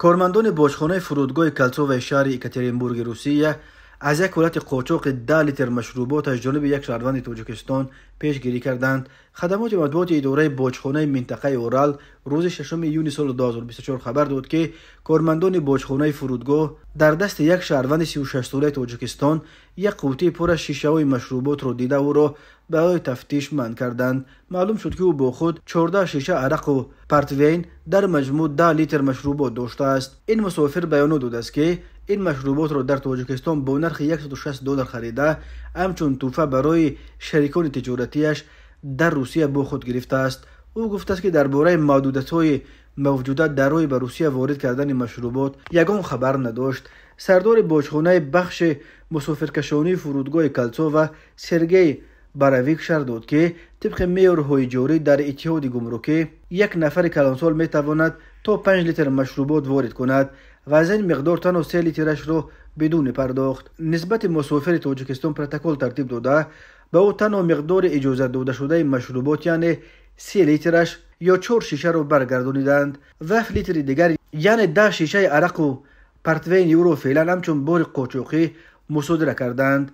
Кормандони боҷхонаи фурудгоҳи Кольцоваи шаҳри Екатеринбурги Русия аз як ҳолати қочоқи 10 литр машрубот аз ҷониби як шаҳрванди Тоҷикистон пешгирӣ карданд. Хадамоти матбуоти идораи боҷхонаи минтақаи Урал рӯзи 6 июни соли 2024 хабар дод, ки кормандони боҷхонаи фурудгоҳ дар дасти як шаҳрванди 36-солаи Тоҷикистон як қуттии пур аз шишаҳои машруботро дида, ӯро барои тафтиш манъ карданд. Маълум шуд, ки ӯ бо худ 14 шиша арақу портвейн, дар маҷмӯъ 10 литр машрубот доштааст. Ин мусофир баёнот додааст, ки ин машруботро дар Тоҷикистон бо нархи 160 доллар харида, ҳамчун тӯҳфа барои шарикони тиҷоратиаш дар Русия бо худ гирифтааст. Ӯ гуфтааст, ки дар бораи маҳдудиятҳои мавҷуда дар роҳи ба Русия ворид кардани машрубот ягон хабар надошт. Сардори боҷхонаи бахши мусофиркашонии фурудгоҳи Кольцова Сергей Боровик шарҳ дод, ки тибқи меъёрҳои ҷорӣ дар иттиҳоди гумрукӣ як нафари калонсол метавонад то 5 литр машрубот ворид кунад ва аз ин миқдор танҳо 3 литрашро бидуни пардохт. Нисбати мусофири Тоҷикистон протокол тартиб дода, ба ӯ танҳо миқдори иҷозат додашудаи машрубот, яъне 3 литраш ё чор шишаро баргардониданд ва 7 литри дигар, яъне 10 шишаи арақу портвейни ӯро феълан ҳамчун бори қочоқӣ мусодира карданд.